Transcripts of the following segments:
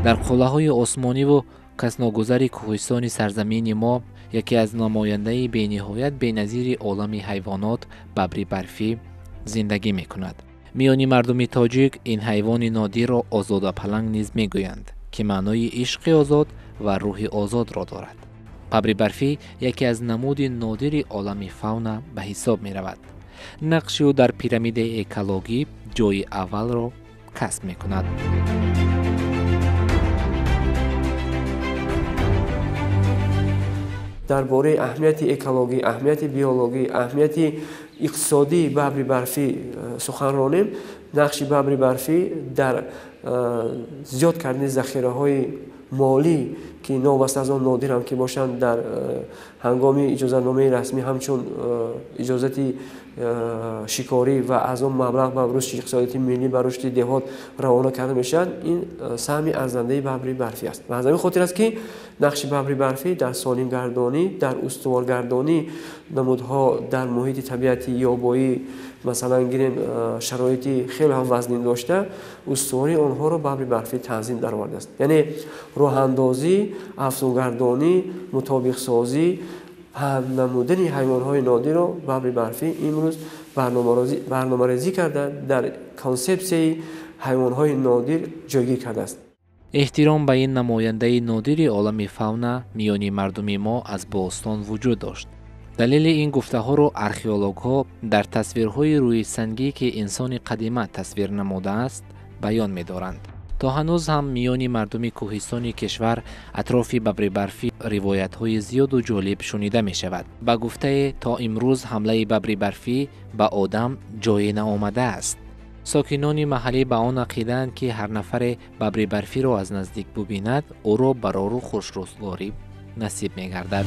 Дар қуллаҳои осмониву касногузари кӯҳистони сарзамини мо яке аз намояндаи бениҳоят беназири олами ҳайвонот бабри барфӣ зиндагӣ мекунад. Миёни мардуми тоҷик ин ҳайвони нодирро озодапаланг низ мегӯянд, ки маънои ишқи озод ва рӯҳи озодро дорад. Бабри барфӣ яке аз намуди нодири олами фауна ба ҳисоб меравад. Нақши ӯ дар пирамидаи экологӣ ҷойи аввалро касб мекунад. Дар бораи аҳамияти экологӣ, аҳамияти биологӣ, аҳамияти иқтисодии бабри барфӣ сухан ронем. Нақши бабри барфӣ дар зиёд кардани захираҳои молӣ, ки новобаста аз он нодирам ки бошанд, дар ҳангоми иҷозатномаи расмӣ ҳамчун иҷозати шикорӣ ва аз он маблағ ба рушди иқтисодияти миллӣ, ба рушди деҳот равона карда мешавад. Ин саҳми арзандаи бабри барфӣ аст. Ва аз ҳамин хотир аст, ки нақши бабри барфӣ дар солимгардонӣ, дар устуворгардонӣ намудҳо дар муҳити табиати ёбоӣ, масалан гирем, шароити хеле ҳам вазнин дошта, устувории онҳоро бабри барфӣ танзим даровардааст. Яъне роҳандозӣ, афзунгардонӣ, мутобиқсозӣ, паҳн намудани ҳайвонҳои нодирро бабри барфӣ имрӯз барномарезӣ карда дар консепсияи ҳайвонҳои нодир ҷойгир кардааст. Эҳтиром ба ин намояндаи нодири олами фауна миёни мардуми мо аз бостон вуҷуд дошт. Далели ин гуфтаҳоро археологҳо дар тасвирҳои рӯисангӣ, ки инсони қадима тасвир намудааст, баён медоранд. То ҳанӯз ҳам миёни мардуми кӯҳистони кишвар атрофи бабри барфӣ ривоятҳои зиёду ҷолиб шунида мешавад. Ба гуфтае, то имрӯз ҳамлаи бабри барфӣ ба одам ҷое наомадааст. Сокинони маҳаллӣ ба он ақидаанд, ки ҳар нафаре бабри барфиро аз наздик бубинад, ӯро барору хушрӯзгорӣ насиб мегардад.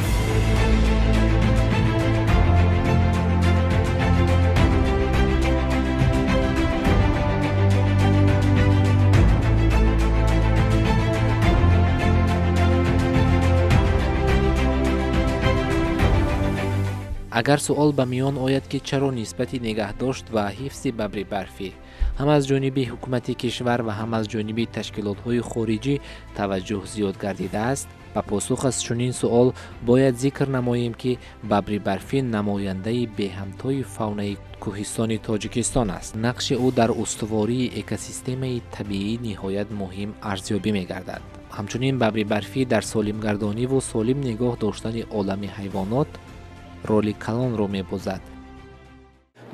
Агар суол ба миён ояд, ки чаро нисбати нигаҳдошт ва ҳифзи бабри барфӣ ҳам аз ҷониби ҳукумати кишвар ва ҳам аз ҷониби ташкилотҳои хориҷӣ таваҷҷӯҳ зиёд гардидааст, ба посух аз чунин суол бояд зикр намоем, ки бабри барфӣ намояндаи беҳамтои фаунаи кӯҳистони Тоҷикистон аст. Нақши ӯ дар устувории экосистемаи табиӣ ниҳоят муҳим арзёбӣ мегардад. Ҳамчунин бабри барфӣ дар солимгардониву солим нигоҳ доштани олами ҳайвонот роли калонро мебозад.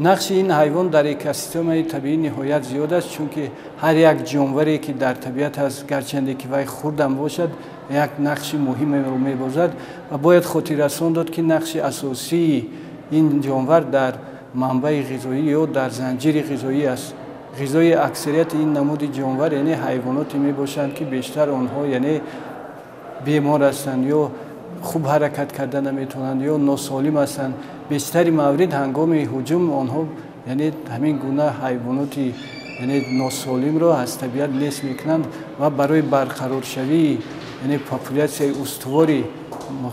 Нақши ин ҳайвон дар экосистемаи табиӣ ниҳоят зиёд аст, чунки ҳар як ҷонваре, ки дар табиат аст, гарчанде ки вай хурдам бошад, як нақши муҳимеро мебозад ва бояд хотиррасон дод, ки нақши асосии ин ҷонвар дар манбаи ғизоӣ ё дар занҷири ғизоӣ аст. Ғизои аксарияти ин намуди ҷонвар, яъне ҳайвоноте мебошанд, ки бештар онҳо яъне бемор ҳастанд ё хуб ҳаракат карда наметавонанд ё носолим ҳастанд. Бештари маврид ҳангоми ҳуҷум онҳо яъне ҳамин гуна ҳайвоноти яъне носолимро аз табиат нест мекунанд ва барои барқароршавии яъне популятсияи устувори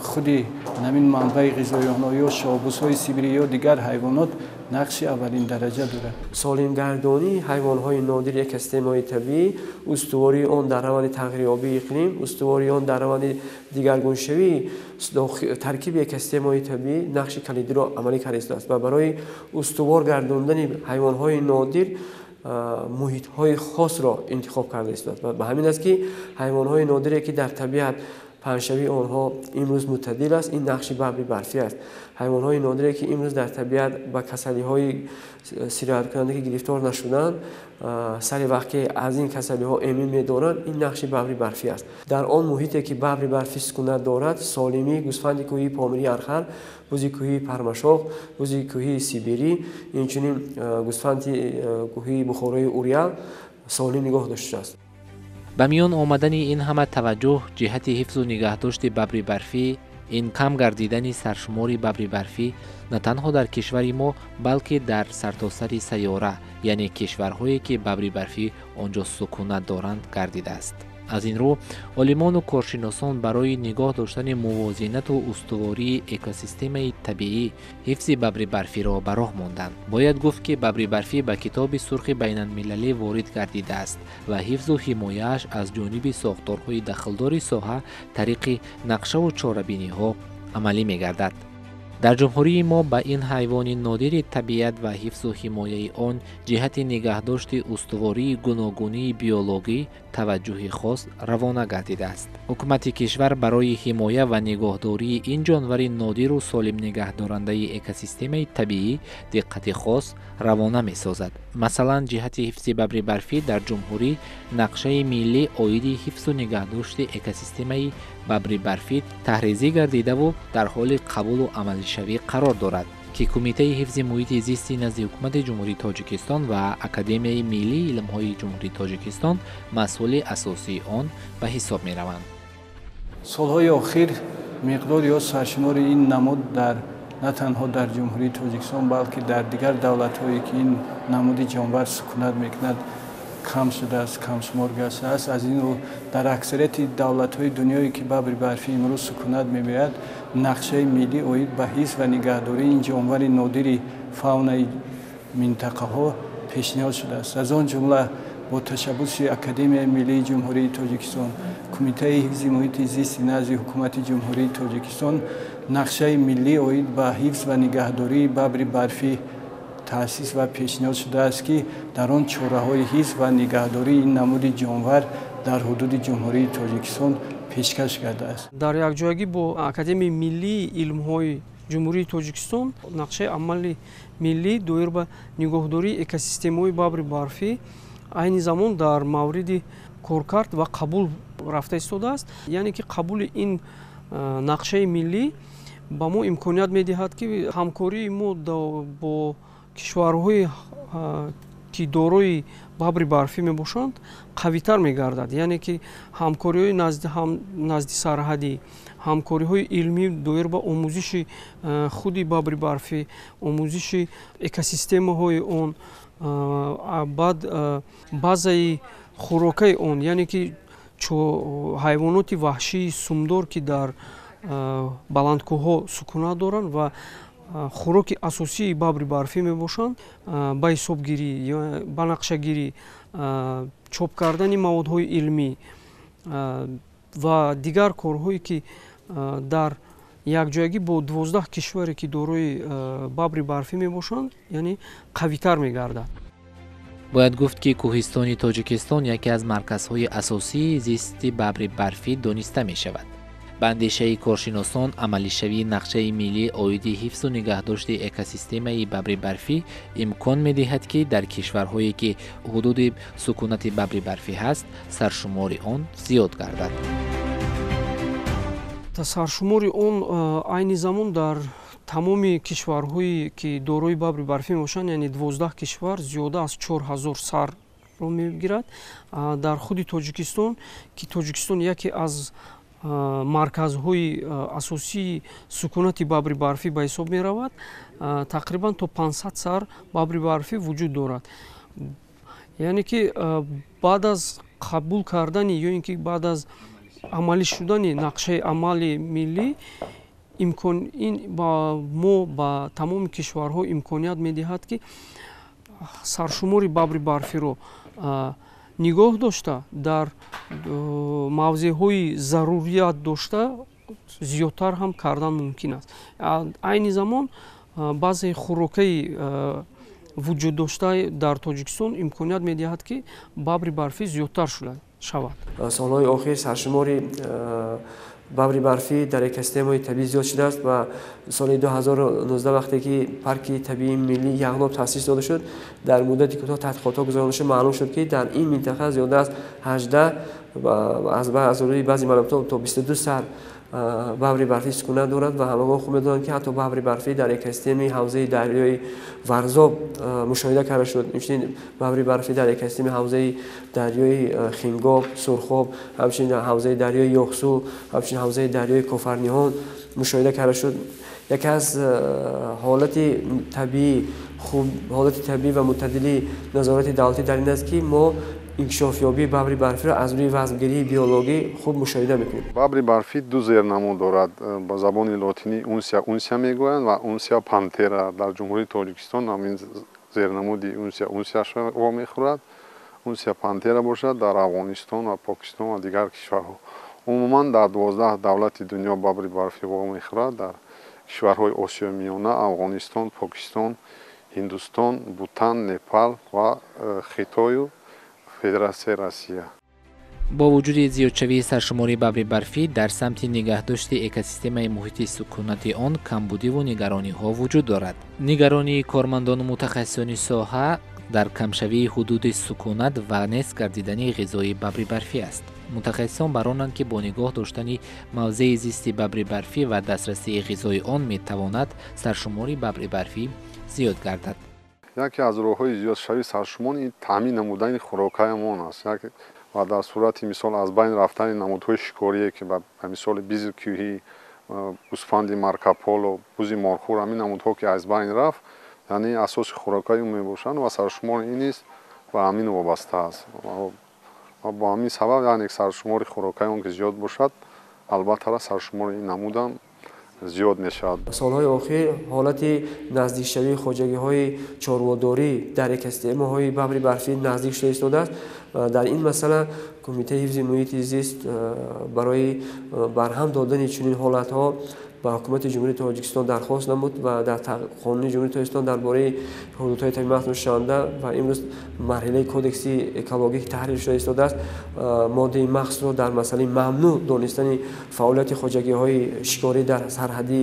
худи ҳамин манбаи ғизои онҳо ё шоҳбузҳои сибирӣ ё дигар ҳайвонот нақши аввалин дараҷа дорад. Солимгардонии ҳайвонҳои нодири экосистемаҳои табиӣ, устувории он дар раванди тағйирёбии иқлим, устувории он дар раванди дигаргуншавии таркиби экосистемаҳои табиӣ нақши калидиро амалӣ карда истодааст ва барои устувор гардондани ҳайвонҳои нодир муҳитҳои хосро интихоб карда истодааст. Ва ба ҳамин аст, ки ҳайвонҳои нодире, ки дар табиат паҳншавии онҳо имрӯз мӯътадил аст, ин нақши бабри барфӣ аст. Ҳайвонҳои нодире, ки имрӯз дар табиат ба касалиҳои сирояткунанда ки гирифтор нашуданд, сари вақт ки аз ин касалиҳо эмин медоранд, ин нақши бабри барфӣ аст. Дар он муҳите, ки бабри барфӣ сукунат дорад, солимии гӯсфанди кӯҳии Помирии Архар, бузи кӯҳии Пармашох, бузи кӯҳии Сибирӣ, инчунин гӯсфанди кӯҳии Бухорои Урял солим нигоҳ дошта шудааст. Ба миён омадани ин ҳама таваҷҷӯҳ ҷиҳати ҳифзу нигаҳдошти бабри барфӣ, ин кам гардидани саршумори бабри барфӣ на танҳо дар кишвари мо, балки дар сартосари сайёра, яъне кишварҳое, ки бабри барфӣ он ҷо сукунат доранд, гардидааст. Аз ин рӯ олимону коршиносон барои нигоҳ доштани мувозинату устувории экосистемаи табиӣ ҳифзи бабри барфиро ба роҳ монданд. Бояд гуфт, ки бабри барфӣ ба Китоби сурхи байналмилалӣ ворид гардидааст ва ҳифзу ҳимояаш аз ҷониби сохторҳои дахлдори соҳа тариқи нақшаву чорабиниҳо амалӣ мегардад. Дар ҷумҳурии мо ба ин ҳайвони нодири табиат ва ҳифзу ҳимояи он ҷиҳати нигаҳдошти устувории гуногунии биологӣ таваҷҷӯҳи хос равона гардидааст. Ҳукумати кишвар барои ҳимоя ва нигоҳдории ин ҷонвари нодиру солим нигаҳдорандаи экосистемаи табиӣ диққати хос равона месозад. Масалан, ҷиҳати ҳифзи бабри барфӣ дар ҷумҳурӣ нақшаи миллӣ оиди ҳифзу нигаҳдошти экосистемаи бабри барфӣ таҳризӣ гардидаву дар ҳоли қабулу амалишавӣ қарор дорад, ки Кумитаи ҳифзи муҳити зисти назди Ҳукумати Ҷумҳурии Тоҷикистон ва Академияи миллии илмҳои Ҷумҳурии Тоҷикистон масъули асосии он ба ҳисоб мераванд. Солҳои охир миқдор ё саршумори ин намуд дар на танҳо дар Ҷумҳурии Тоҷикистон, балки дар дигар давлатҳое, ки ин намуди ҷонвар сукунат мекунад, кам шудааст, камшумор гаштааст. Аз ин рӯ дар аксарияти давлатҳои дунёе, ки бабри барфӣ имрӯз сукунат мебояд, нақшаи миллӣ оид ба ҳифз ва нигаҳдории ин ҷонвари нодири фаунаи минтақаҳо пешниҳод шудааст. Аз он ҷумла бо ташаббуси Академияи миллии Ҷумҳурии Тоҷикистон, Кумитаи ҳифзи муҳити зисти назди Ҳукумати Ҷумҳурии Тоҷикистон нақшаи миллӣ оид ба ҳифз ва нигаҳдории бабри барфӣ таъсис ва пешниҳод шудааст, ки дар он чораҳои ҳифз ва нигаҳдории ин намуди ҷонвар дар ҳудуди Ҷумҳурии Тоҷикистон пешкаш кардааст. Дар якҷоягӣ бо Академияи миллии илмҳои Ҷумҳурии Тоҷикистон нақшаи амали миллӣ доир ба нигоҳдории экосистемаҳои бабри барфӣ айни замон дар мавриди коркард ва қабул рафта истодааст. Яъне ки қабули ин нақшаи миллӣ ба мо имконият медиҳад, ки ҳамкории мо бо кишварҳое, ки дорои бабри барфӣ мебошанд, қавитар мегардад. Яъне ки ҳамкориҳои назди сарҳадӣ, ҳамкориҳои илмӣ доир ба омӯзиши худи бабри барфӣ, омӯзиши экосистемаҳои он, баъд базаи хӯрокаи он, яъне ки ҳайвоноти ваҳшии сумдор, ки дар баландкӯҳҳо сукунат доранд ва хӯроки асосии бабри барфӣ мебошанд, ба ҳисобгирӣ, ба нақшагирӣ, чоп кардани маводҳои илмӣ ва дигар корҳое, ки дар якҷоягӣ бо 12 кишваре, ки дорои бабри барфӣ мебошанд, яъне қавитар мегардад. Бояд гуфт, ки кӯҳистони Тоҷикистон яке аз марказҳои асосии зисти бабри барфӣ дониста мешавад. Ба андешаи коршиносон, амалишавии нақшаи миллӣ оиди ҳифзу нигаҳдошти экосистемаи бабри барфӣ имкон медиҳад, ки дар кишварҳое, ки ҳудуди сукунати бабри барфӣ ҳаст, саршумори он зиёд гардад. Саршумори он айни замон дар тамоми кишварҳое, ки дорои бабри барфӣ мебошанд, яъне 12 кишвар, зиёда аз 4000 сарро мегирад. Дар худи Тоҷикистон, ки Тоҷикистон яке аз марказҳои асосии сукунати бабри барфӣ ба ҳисоб меравад, тақрибан то 500 сар бабри барфӣ вуҷуд дорад. Яъне ки баъд аз қабул кардани ё ин ки баъд аз амалӣ шудани нақшаи амали миллӣ ин ба мо, ба тамоми кишварҳо имконият медиҳад, ки саршумори бабри барфиро нигоҳ дошта, дар мавзеъҳои зарурият дошта зиёдтар ҳам кардан мумкин аст. Айни замон баъзе хӯрокаи вуҷуд дошта дар Тоҷикистон имконият медиҳад, ки бабри барфӣ зиёдтар шавад. Солҳои охир саршумори бабри барфӣ дар экосистемаҳои табиӣ зиёд шудааст ва соли 2019, вақте ки парки табиии миллии Яғноб таъсис дода шуд, дар муддати кӯтоҳ таҳқиқотҳо гузаронида шуд, маълум шуд, ки дар ин минтақа зиёда аз 18, аз рӯи баъзе маълумотҳо то 22 сар бабри барфӣ сукунат дорад ва ҳамагон хуб медонанд, ки ҳатто бабри барфӣ дар экосистемаи ҳавзаи дарёи Варзоб мушоҳида карда шуд. Инчунин бабри барфӣ дар экосистемаи ҳавзаи дарёи Хингоб, Сурхоб, ҳамчунин дар ҳавзаи дарёи Ёхсу, ҳамчунин ҳавзаи дарёи Кофарниҳон мушоҳида карда шуд. Яке аз ҳолати табиӣ хуб, ҳолати табиӣ ва мӯътадили назорати давлатӣ дар ин аст, ки мо Инкишофёбии бабри барфиро аз рӯи вазнгирии биологӣ хуб мушоҳида мекунем. Бабри барфӣ ду зернамуд дорад. Ба забони лотинӣ унсия унсия мегӯянд ва унсия пантера. Дар Ҷумҳурии Тоҷикистон ҳамин зернамуди унсия унсияш вомехӯрад. Унсия пантера бошад дар Афғонистон ва Покистон ва дигар кишварҳо. Умуман дар 12 давлати дунё бабри барфӣ вомехӯрад. Дар кишварҳои Осиёи Миёна, Афғонистон, Покистон, Ҳиндустон, Бутан, Непал ва Хитою Федератсияи Россия. Бо вуҷуди зиёдшавии саршумории бабри барфӣ дар самти нигаҳдошти экосистемаи муҳити сукунати он камбудиву нигарониҳо вуҷуд дорад. Нигаронии кормандону мутахассисони соҳа дар камшавии ҳудуди сукунат ва нест гардидани ғизои бабри барфӣ аст. Мутахассисон бар онанд, ки бо нигоҳ доштани мавзеи зисти бабри барфӣ ва дастрасии ғизои он метавонад саршумори бабри барфӣ зиёд гардад. Яке аз роҳҳои зиёдшавии саршумор ин таъмин намудани хӯрокҳоямон аст. Ва дар сурати мисол аз байн рафтани намудҳои шикорие, ки ба мисоли бизи кӯҳӣ, гӯсфанди Маркополо, бузи морхӯр, ҳамин намудҳо ки аз байн рафт, яъне асоси хӯрокҳои ӯ мебошанд ва саршумори ин низ ба ҳамин вобаста аст. Ва бо ҳамин сабаб, яъне саршумори хӯрокҳои он ки зиёд бошад, албатта саршумори ин намудам зиёд мешавад. Солҳои охир ҳолати наздикшавии хоҷагиҳои чорводорӣ дар экосистемаҳои бабри барфӣ наздик шуда истодааст. Дар ин масъала Кумитаи ҳифзи муҳити зист барои барҳам додани чунин ҳолатҳо ба ҳукумати Ҷумҳурии Тоҷикистон дархост намуд ва дар қонуни Ҷумҳурии Тоҷикистон дар бораи ҳудудҳои табиӣ маҳсулшаванда ва имрӯз марҳилаи кодекси экологӣ таҳрир шуда истодааст, моддаи махсусро дар масъалаи мамнӯъ донистани фаъолияти хоҷагиҳои шикорӣ дар сарҳади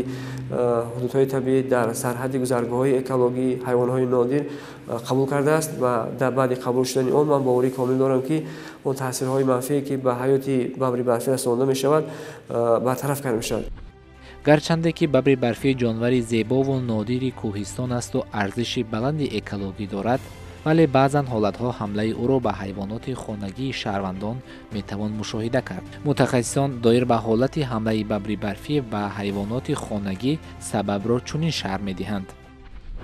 ҳудудҳои табиӣ, дар сарҳади гузаргоҳҳои экологӣ, ҳайвонҳои нодир қабул кардааст ва дар баъди қабул шудани он ман боварии комил дорам, ки он таъсирҳои манфие, ки ба ҳаёти бабри барфӣ расонда мешавад, бартараф карда мешавад. Гарчанде ки бабри барфӣ ҷонвари зебову нодири кӯҳистон асту арзиши баланди экологӣ дорад, вале баъзан ҳолатҳо ҳамлаи ӯро ба ҳайвоноти хонагии шаҳрвандон метавон мушоҳида кард. Мутахассисон доир ба ҳолати ҳамлаи бабри барфӣ ба ҳайвоноти хонагӣ сабабро чунин шарҳ медиҳанд.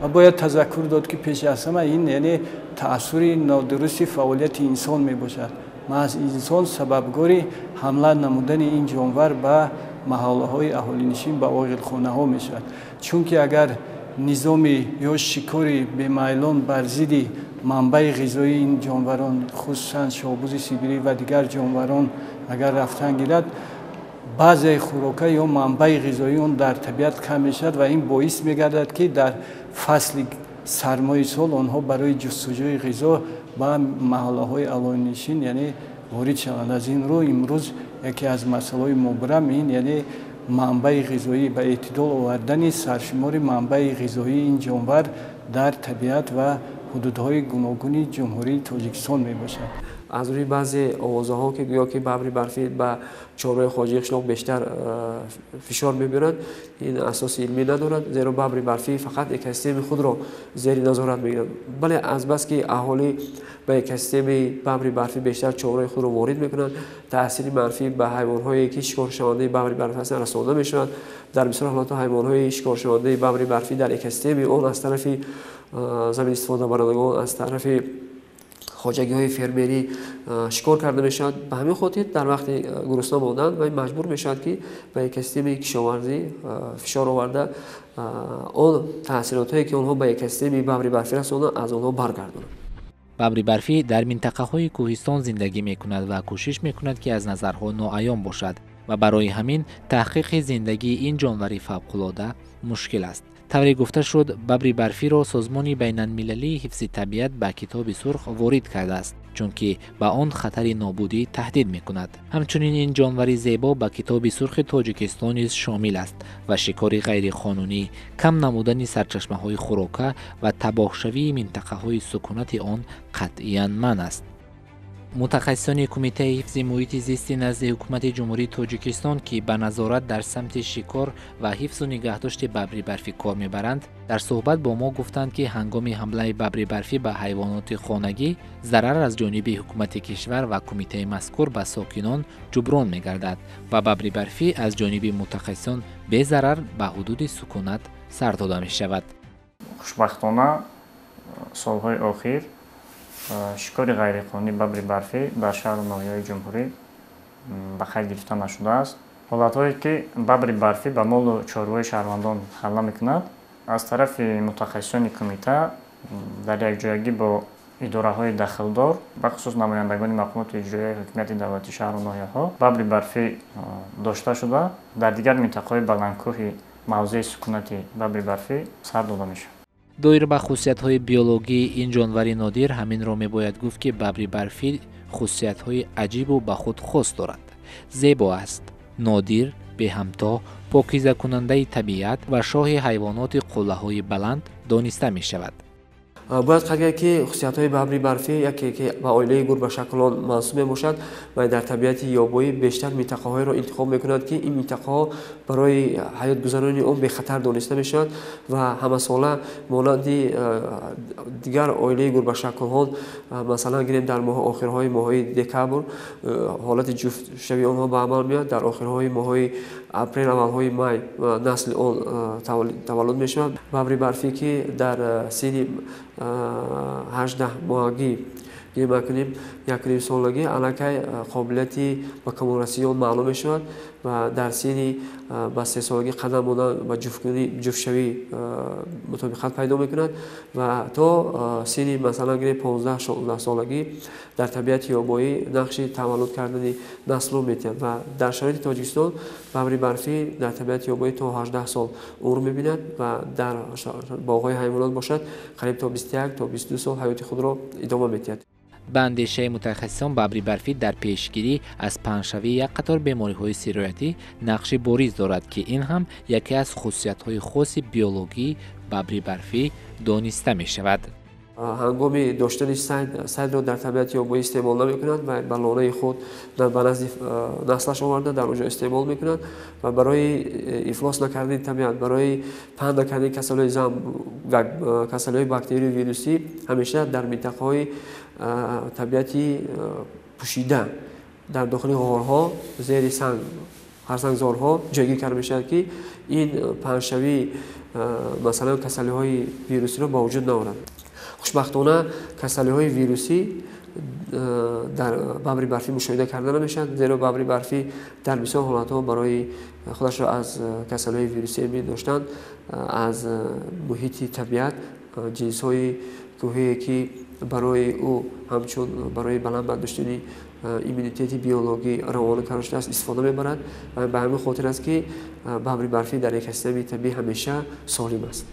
Ва бояд тазаккур дод, ки пеш аз ҳама ин яъне таъсури нодурусти фаъолияти инсон мебошад. Маҳз инсон сабабгори ҳамла намудани ин ҷонвар ба маҳаллаҳои аҳолинишин, ба оғилхонаҳо мешавад. Чунки агар низоми ё шикори бемайлон бар зидди манбаи ғизоии ин ҷонварон, хусусан шоҳбузи сибирӣ ва дигар ҷонварон агар рафтан гирад, баъзеи хӯрока ё манбаи ғизоии он дар табиат кам мешавад ва ин боис мегардад, ки дар фасли сармои сол онҳо барои ҷустуҷӯи ғизо ба маҳаллаҳои аҳолинишин яъне ворид шаванд. Аз ин рӯ имрӯз яке аз масъалаҳои мубрам ин яъне манбаи ғизоӣ ба эътидол овардани саршумори манбаи ғизоии ин ҷонвар дар табиат ва ҳудудҳои гуногуни Ҷумҳурии Тоҷикистон мебошад. Аз рӯи баъзе овозаҳо, ки гӯё ки бабри барфӣ ба чорвои хоҷагии қишлоқ бештар фишор мебиёрад, ин асоси илмӣ надорад, зеро бабри барфӣ фақат экосистемаи худро зери назорат мегирад. Бале, азбаски аҳолӣ ба экосистемаи бабри барфӣ бештар чорвои худро ворид мекунанд, таъсири манфӣ ба ҳайвонҳое, ки шикоршавандаи бабри барфӣ ҳастанд, расонда мешавад. Дар бисёр ҳолатҳо ҳайвонҳои шикоршавандаи бабри барфӣ дар экосистемаи он аз тарафи замин истифодабарандагон, аз тарафи хоҷагиҳои фермерӣ шикор карда мешавад. Ба ҳамин хотир дар вақти гурусна мондан вай маҷбур мешавад, ки ба экосистемаи кишоварзӣ фишор оварда, он таъсиротҳое, ки онҳо ба экосистемаи бабри барфӣ расонанд, аз онҳо баргардонанд. Бабри барфӣ дар минтақаҳои кӯҳистон зиндагӣ мекунад ва кӯшиш мекунад, ки аз назарҳо ноаён бошад ва барои ҳамин таҳқиқи зиндагии ин ҷонвари фавқулода мушкил аст. Тавре гуфта шуд, бабри барфиро Созмони байналмилалии ҳифзи табиат ба Китоби сурх ворид кардааст, чунки ба он хатари нобудӣ таҳдид мекунад. Ҳамчунин ин ҷонвари зебо ба Китоби сурхи Тоҷикистон низ шомил аст ва шикори ғайриқонунӣ, кам намудани сарчашмаҳои хӯрока ва табоҳшавии минтақаҳои сукунати он қатъиян манъ аст. Мутахассисони Кумитаи ҳифзи муҳити зисти назди Ҳукумати Ҷумҳурии Тоҷикистон, ки ба назорат дар самти шикор ва ҳифзу нигаҳдошти бабри барфӣ кор мебаранд, дар суҳбат бо мо гуфтанд, ки ҳангоми ҳамлаи бабри барфӣ ба ҳайвоноти хонагӣ зарар аз ҷониби ҳукумати кишвар ва кумитаи мазкур ба сокинон ҷуброн мегардад ва бабри барфӣ аз ҷониби мутахассисон безарар ба ҳудуди сукунат сар дода мешавад. Хушбахтона, солҳои охир Шикори ғайриқонунии бабри барфӣ дар шаҳру ноҳияҳои ҷумҳурӣ ба қайд гирифта нашудааст. Ҳолатҳое ки бабри барфӣ ба молу чорвои шаҳрвандон ҳамла мекунад, аз тарафи мутахассисони кумита дар якҷоягӣ бо идораҳои дахлдор, бахусус намояндагони мақомоти иҷроияи ҳукумати давлатии шаҳру ноҳияҳо, бабри барфӣ дошта шуда, дар дигар минтақаҳои баландкӯҳи мавзеи сукунати бабри барфӣ сар дода мешавад. Доир ба хусусиятҳои биологии ин ҷонвари нодир ҳаминро мебояд гуфт, ки бабри барфӣ хусусиятҳои аҷибу ба худ хос дорад. Зебо аст, нодир, беҳамто, покизакунандаи табиат ва шоҳи ҳайвоноти қуллаҳои баланд дониста мешавад. Бояд қайд кард, ки хусусиятҳои бабри барфӣ яке ки ба оилаи гурбашаклон мансуб мебошад ва дар табиати ёбоӣ бештар минтақаҳоеро интихоб мекунад, ки ин минтақаҳо барои ҳаётгузаронии он бехатар дониста мешавад ва ҳамасола монанди дигар оилаи гурбашаклҳо, масалан гирем, дар охирҳои моҳҳои декабр ҳолати ҷуфтшавии онҳо ба амал меояд, дар охирҳои моҳҳои апрел, аввалҳои май насли он таваллуд мешавад. Бабри барфӣ, ки дар синни 18 моҳагӣ гирем, 1,5 солагӣ аллакай қобилияти ба камолрасии он маълум мешавад ва дар синни ба 3 солагӣ қадам мондан ба ҷуфтшавӣ мутобиқат пайдо мекунад ва то синни, масалан гирем, 15-16 солагӣ дар табиати ёбоӣ нақши таваллуд кардани наслро метиҳад ва дар шароити Тоҷикистон бабри барфӣ дар табиати ёбоӣ то 18 сол умр мебинад ва дар боғҳои ҳайвонот бошад, қариб то 21 то 22 сол ҳаёти худро идома медиҳад. Ба андешаи мутахассисон, бабри барфӣ дар пешгирӣ аз паҳншавии як қатор бемориҳои сироятӣ нақши бориз дорад, ки ин ҳам яке аз хусусиятҳои хоси биологии бабри барфӣ дониста мешавад. Ҳангоми доштани сайд, сайдро дар табиати ёбоӣ истеъмол намекунад ва ба лонаи худ ба назди наслаш оварда дар он ҷо истеъмол мекунад ва барои ифлос накардани табиат, барои паҳн накардани касалиҳои зам, касалиҳои бактерию вирусӣ ҳамеша дар минтақаҳои табиати пӯшида, дар дохили ғорҳо, зери санг, харсангзорҳо ҷойгир карда мешавад, ки ин паҳншавии, масалан, касалиҳои вирусиро ба вуҷуд наорад. Хушбахтона, касалиҳои вирусӣ дар бабри барфӣ мушоҳида карда намешавад, зеро бабри барфӣ дар бисёр ҳолатҳо барои худашро аз касалиҳои вирусӣ эмин доштан аз муҳити табиат ҷинсҳои кӯҳие, ки барои ӯ ҳамчун барои баланд бардоштани иммунитети биологӣ равона карда шудааст, истифода мебарад ва ба ҳамин хотир аст, ки бабри барфӣ дар экосистемаи табиӣ ҳамеша солим аст.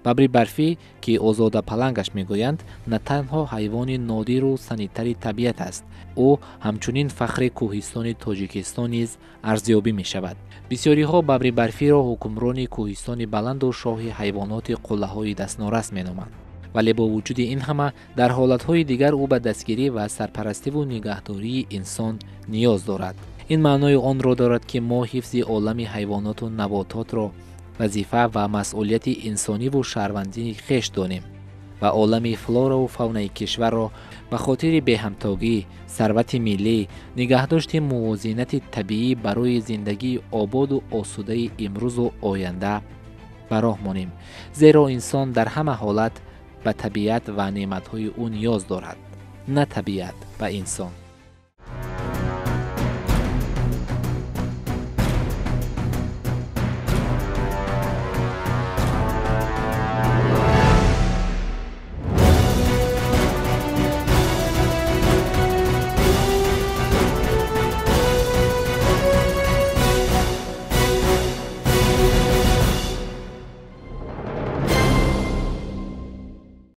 Бабри барфӣ, ки озода палангаш мегӯянд, на танҳо ҳайвони нодиру санитари табиат аст, ӯ ҳамчунин фахри кӯҳистони Тоҷикистон низ арзёбӣ мешавад. Бисёриҳо бабри барфиро ҳукмрони кӯҳистони баланду шоҳи ҳайвоноти қуллаҳои дастнорас меноманд. Вале бо вуҷуди ин ҳама дар ҳолатҳои дигар ӯ ба дастгирӣ ва сарпарастиву нигаҳдории инсон ниёз дорад. Ин маънои онро дорад, ки мо ҳифзи олами ҳайвоноту набототро вазифа ва масъулияти инсониву шаҳрвандии хеш донем ва олами флораву фаунаи кишварро ба хотири беҳамтогӣ, сарвати миллӣ, нигаҳдошти мувозинати табиӣ барои зиндагии ободу осудаи имрӯзу оянда ба роҳ монем, зеро инсон дар ҳама ҳолат ба табиат ва неъматҳои ӯ ниёз дорад, на табиат ба инсон.